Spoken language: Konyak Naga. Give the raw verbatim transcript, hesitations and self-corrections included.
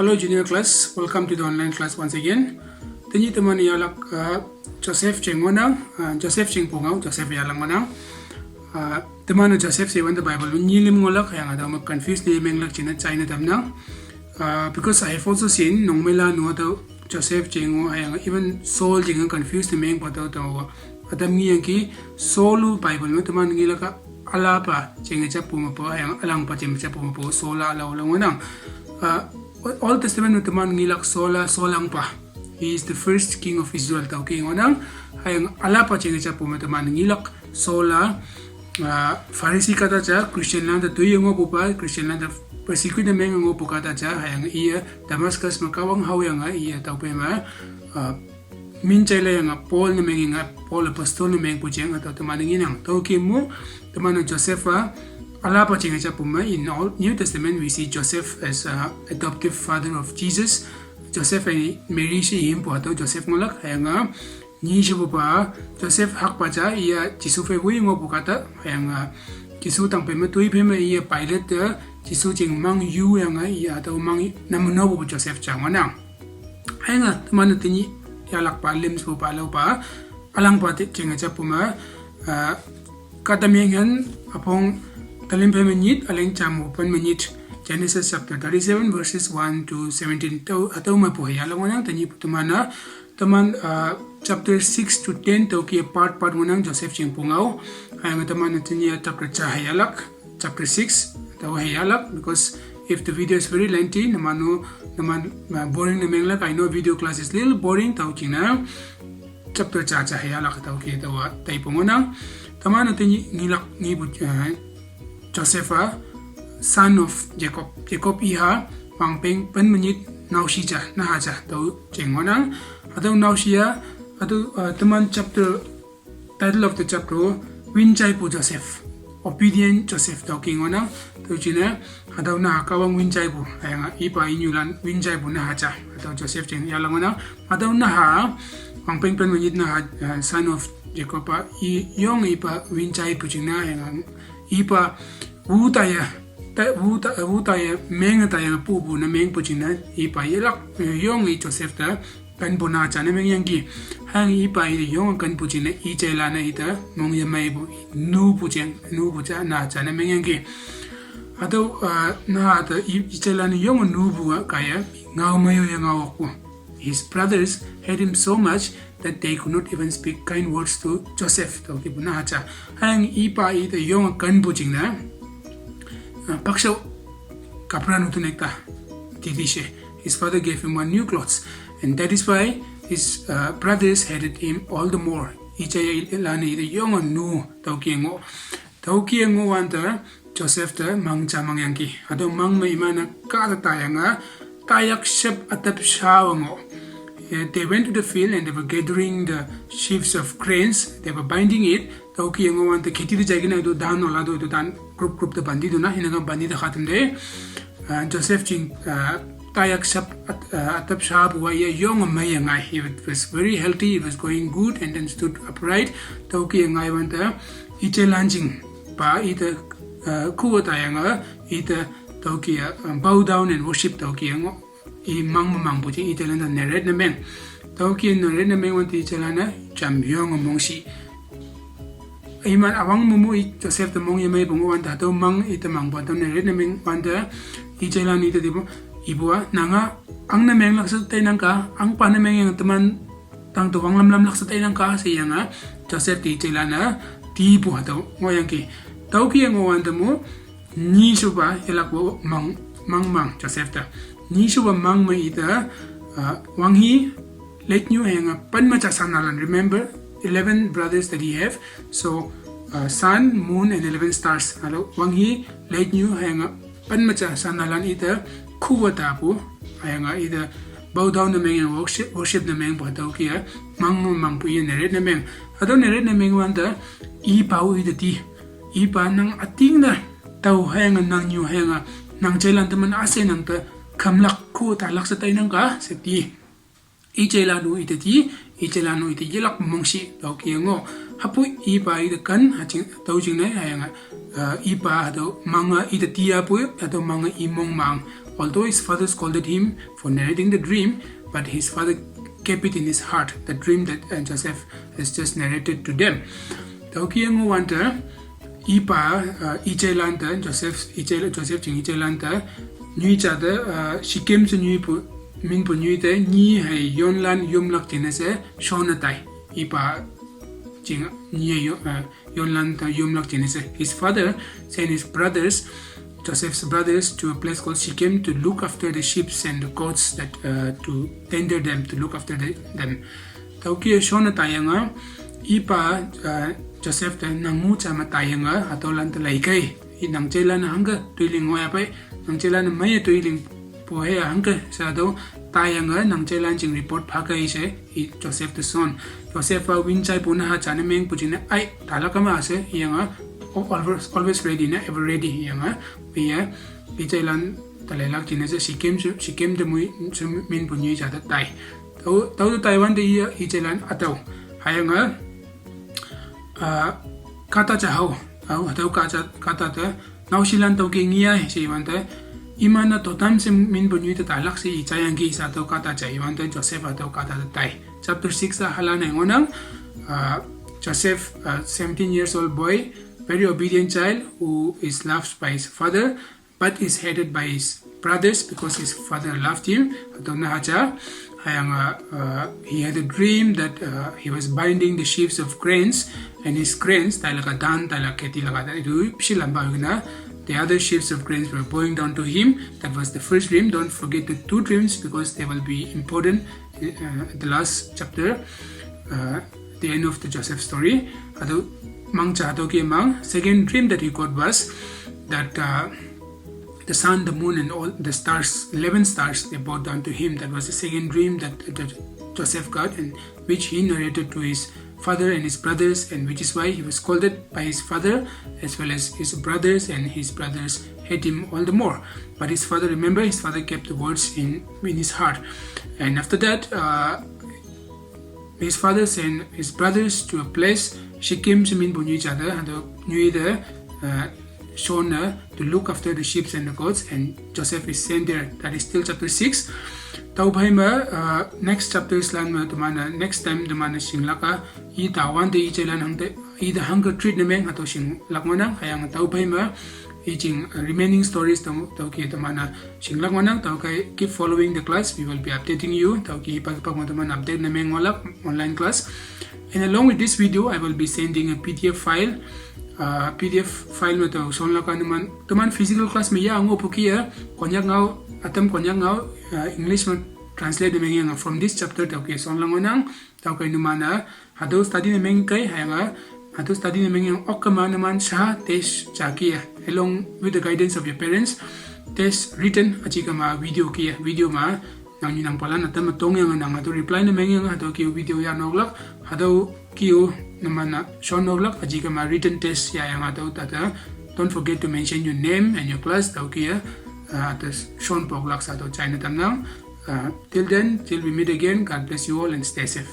Hello, junior class. Welcome to the online class once again. Tenyih teman yalak uh, Joseph jeng ngonang, uh, Joseph jeng pungau, Joseph yalak ngonang. Uh, teman Joseph se wan the Bible nyilim ngolak yang ada ma confuse ni menglak china China tamnang. Uh, because I have also seen nongmela no ada Joseph jeng ngo yang even Saul jeng confuse ni meng patau tau. Adam ngi yang ki Saul Bible no teman ngi laka alapa jeng cha puma po yang alang pa jeng cha puma po Saul ala ulang ngonang. Uh, Old Testament no teman ngilak Saul a Saul ang pa. He is the first king of Israel tau ki ngonang. Hayang alapa jeng cha puma teman ngilak Saul a uh, Pharisee kata cha Christian lanta tui ngo pupa Christian lanta persecute meng ngo pu kata cha hayang iya Damascus ma kawang hau yang iya tau pe ma uh, min chai la yang Paul na meng nga Paul apostle na meng pu jeng atau teman nginang tau ki mu teman Joseph a alapa jeng cha puma. In all New Testament we see Joseph as a adoptive father of Jesus. Joseph and Mary si him pu atau Joseph ngolak hayang a nyi shi pupa Joseph hak pa cha iya Jisu fe wui ngo pu kata hayang a Jisu tang pe ma tui pe ma iya Pilate a Jisu jeng mang yu yang a iya atau mang nam no pu Joseph cha ngonang. Hayang a teman tenyih yalak pa lim su pa lo pa alang pa te jeng cha puma uh, kata meng han apong talim pe menyit aleng chamu pen menyit. Genesis chapter thirty-seven verses one to seventeen tau atau ma pu yalak ngonang tenyih teman a teman uh, chapter six to ten tau ki part part ngonang Joseph jeng pungau. Hayang teman tenyih chapter cha hayalak chapter six tau hayalak because if the video is very lengthy namanu naman uh, boring na menglak. I know video class is little boring tau china chapter cha cha hayalak tau ki tau tai pungonang. Teman tenyih ngilak ngi bu uh, Joseph a son of Jacob. Jacob iha pang peng pen menyit nau shi cha na ha cha tau jeng ngonang. Atau nau shi a atau uh, teman chapter title of the chapter win chai pu Joseph. Obedient Joseph tau ki ngonang. Tau china atau na ha kawang win chai pu hayang a ipa inyulan win chai pu na ha cha atau Joseph jeng yalak ngonang. Atau na ha pang peng pen menyit na ha uh, son of Jacob a i yong ipa win chai pu jeng na hayang a ipa wu ta ya ta wu ta wu ta ya meng ta ya pu pu na meng pu jeng na ipa yalak uh, yong i Joseph ta kan pu na cha na meng yang ki. Hayang ipa i yong kan pu jeng na i chai la na ita mong ya mai pu nu pu jeng nu pu cha na cha na meng yang ki. Atau uh, na ta i chai la na yong nu pu kaya ngau mayo ya ngau pu. His brothers hate him so much that they could not even speak kind words to Joseph. Tau ki pu na cha. Hayang ipa i ta yong kan pu jeng na uh, pakshau kapra nu tu nekta titi she. His father gave him one new clothes and that is why his uh, brothers hated him all the more. I chai la na i ta yong nu tau ki ngo tau ki ngo wan ta Joseph ta mang cha mang yang ki. Atau mang ma imana ka ta ta yang a ta yak shep atap sha wa ngo. Eh, they went to the field and they were gathering the sheaves of grains. They were binding it. Tau ki ngo wan ta kheti de jai ki na do dan ola do do dan group group ta bandi do na hina ka bandi ta khatam de. Uh, Joseph jeng uh, ta yak shep at, uh, atap sha pu wa ya yong ma ya ngai. He was very healthy. He was going good and then stood upright. Tau ki ngai wan ta i chai lan jeng pa i ta uh, ku ta yang a i ta tau ki uh, bow down and worship tau ki ngo i mang ma mang pu jeng i chai lan ta neret na meng. Tau ki neret na meng wan ta i chai lan na cham yong mong shi. Iman awang mumu i Joseph ta mong ya mai pu ngo wan ta tau mang i ta mang pa tau neret na meng wan ta i chai lan i ta di pu i pu a nanga ang na meng lak sa tai nang ka ang pa na meng yang teman tang tu wang lam lam lak sa tai nang ka se yang a Joseph ti chai lan a ti pu ha tau ngo yang ki. Tau ki ngo wan ta mu nyi shu pa yalak wo mang mang mang Joseph ta nyi shu pa mang ma i ta uh, wang hi lek nyu hayang a pan ma cha san na lan. Remember eleven brothers that he have. So uh, sun, moon and eleven stars. Alo wang hi lek nyu hayang a pan ma cha san na lan i ta ku wa ta pu hayang a i ta bow down na meng yang worship worship na meng pu tau ki a mang mang pu i neret na meng. Atau neret na meng wan ta i pa u i ta ti i pa nang ating na tau hayang a nang nyu hayang a nang chai lan ta man ase nang ta kham lak ku ta lak sa tai nang ka se ti. I chai la nu i ta ti i chai la nu i ta yalak mong shi tau ki ngo. Hapu i pa i ta kan ha jeng tau jeng na hayang a uh, i pa ha tau mang a i ta ti a pu ha tau mang a i mong mang Although his father scolded him for narrating the dream, but his father kept it in his heart, the dream that uh, Joseph has just narrated to them. Taukia ngu wanta, ipa uh, ichailan ta, Joseph ichai Joseph ching ichailan ta, nyui cha ta uh, Shechem se nyui pu min pu nyui ta nyi hai yonlan yomlak chine se shona tai. Ipa ching nyi hai yo- uh, yonlan ta yomlak chine se. His father sent his brothers, Joseph's brothers, to a place called Shechem to look after the sheep and the goats, that uh, to tender them, to look after the, them. Taukia shona tayanga ipa uh, Joseph ta nangu chama tayanga hatolan ta laikai. I nangchailan hanga tuiling ngoya pai, nangchailan maya tuiling pohe hanga sa do tayanga nangchailan ching report phakai se i Joseph the son. Joseph a win chai puna ha chana meng puchina ai talakama se yanga always always ready na, ever ready yanga. Iya ichailan talailak chine se Shechem su Shechem de mui su min pu nyui cha ta tai. Tau tau Taiwan de iya ichailan atau hayanga uh, kata cha hau au hatau kata kata ta naushilan tau ke ngia se iwan ta imana totam se min pu nyui ta talak se ichayang ki sa tau kata cha iwan ta Joseph atau kata ta tai. Chapter six a halana ngonang uh, Joseph, a seventeen years old boy, very obedient child who is loved by his father but is hated by his brothers because his father loved him. Atau na hacha hayang uh, uh, he had a dream that uh, he was binding the sheaves of grains and his grains, tailaka dan, tailaka keti laka itu pishilamba na. The other sheaves of grains were bowing down to him. That was the first dream. Don't forget the two dreams because they will be important uh, at the last chapter, uh, the end of the Joseph story. Ado mangcha ado ke mang. Second dream that he got was that uh, the sun, the moon, and all the stars, eleven stars, they bowed down to him. That was the second dream that, that Joseph got, and which he narrated to his father and his brothers, and which is why he was scolded by his father as well as his brothers, and his brothers hate him all the more. But his father, remember, his father kept the words in, in his heart. And after that, uh, his father sent his brothers to a place, Shechem, Shemin, Bunyi, Chada, and Nuida, uh, Shona, to look after the sheep and the goats, and Joseph is sent there. That is still chapter six. Tau bhai ma, uh, next chapters lan ma tumana, next time tumana shinglaka, i ta one day i chelan hangte, i the hunger treat na meng hato shinglak manang, hayang tau bhai ma, i ching, uh, remaining stories tau, tau ki tumana shinglak manang, tau kai keep following the class, we will be updating you, tau ki pak pak ma tumana update na meng ngolak online class. And along with this video, I will be sending a P D F file. Uh, P D F file ma tau son laka numan, tuman physical class ma ya ngo pukia, Konyak ngau, atam Konyak ngau, uh, English ma translate na meng yang from this chapter tau ki son lang onang, tau kai numana, hato study na meng kai, hayanga, hato study na meng yang okama numan sha test chakia, along with the guidance of your parents, test written achikama video kia, video ma, nang ni nang palan atam tong yang nang hato reply na meng yang hato kiu video ya noglak, hato kiu namana shon noglak, achikama written test ya yang hato tata. Don't forget to mention your name and your class, tau kia, uh, the shon poglak sa to China tamnang. Uh, till then, till we meet again, God bless you all and stay safe.